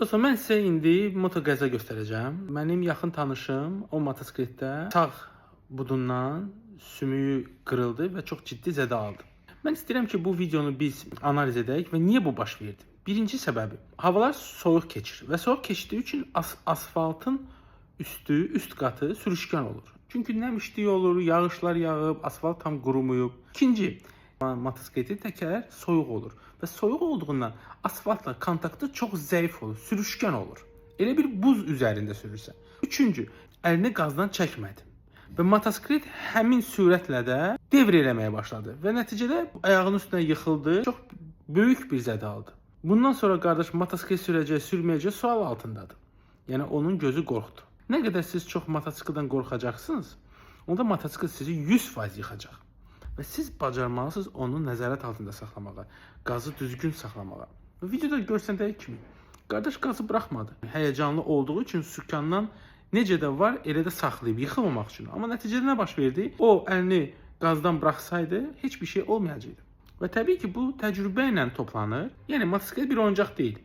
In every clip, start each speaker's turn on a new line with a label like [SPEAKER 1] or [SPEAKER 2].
[SPEAKER 1] Dostlar, mən sizə indi moto qəza göstərəcəm. Mənim yaxın tanışım o motosikletdə sağ budundan sümüyü qırıldı və çox ciddi zədə aldı. Mən istəyirəm ki, bu videonu biz analiz edək və niyə bu baş verdi? Birinci səbəbi, havalar soyuq keçir və soyuq keçdiyi üçün asfaltın üstü, üst qatı sürüşkən olur. Çünki nəm işlik olur, yağışlar yağıb, asfalt tam qurumuyub. İkinci, motosikletin təkər soyuq olur və soyuq olduğundan asfaltla kontaktı çox zəif olur, sürüşkən olur. Elə bir buz üzərində sürürsən. Üçüncü, əlini qazdan çəkmədi. Və motosiklet həmin sürətlə də devr eləməyə başladı və nəticədə ayağının üstünə yıxıldı, çox böyük bir zədə aldı. Bundan sonra qardaş motosiklet sürəcək, sürməyəcək sual altındadır. Yəni onun gözü qorxdu. Nə qədər siz çox mototsikldən qorxacaqsınız, onda motosiklet sizi 100% yıxacaq. Və siz bacarmalısınız onu nəzarət altında saxlamağa, qazı düzgün saxlamağa. Və videoda görsəndiyi kimi qardaş qazı buraxmadı. Həyəcanlı olduğu üçün sükandan necə də var, elə də saxlayıb yıxılmamaq üçün. Amma nəticədə nə baş verdi? O əlini qazdan buraxsaydı heç bir şey olmayacaqdı. Və təbii ki, bu təcrübə ilə toplanır. Yəni motosiklet bir oyuncaq deyil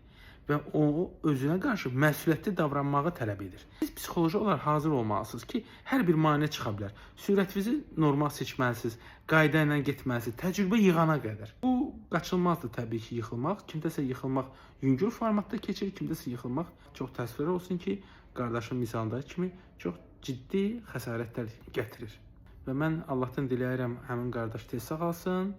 [SPEAKER 1] və o özünə qarşı məsuliyyətli davranmağı tələb edir. Siz psixoloji olaraq hazır olmalısınız ki, hər bir maneə çıxa bilər. Sürətinizi normal seçməlisiniz, qayda ilə getməlisiniz, təcrübə yığana qədər. Bu qaçılmazdır təbii ki, yıxılmaq. Kimdəsə yıxılmaq yüngül formatda keçir, kimdəsə yıxılmaq çox təəssüflər olsun ki, qardaşım misalında kimi çox ciddi xəsarətlər gətirir. Və mən Allahdan diləyirəm həmin qardaş tez sağalsın.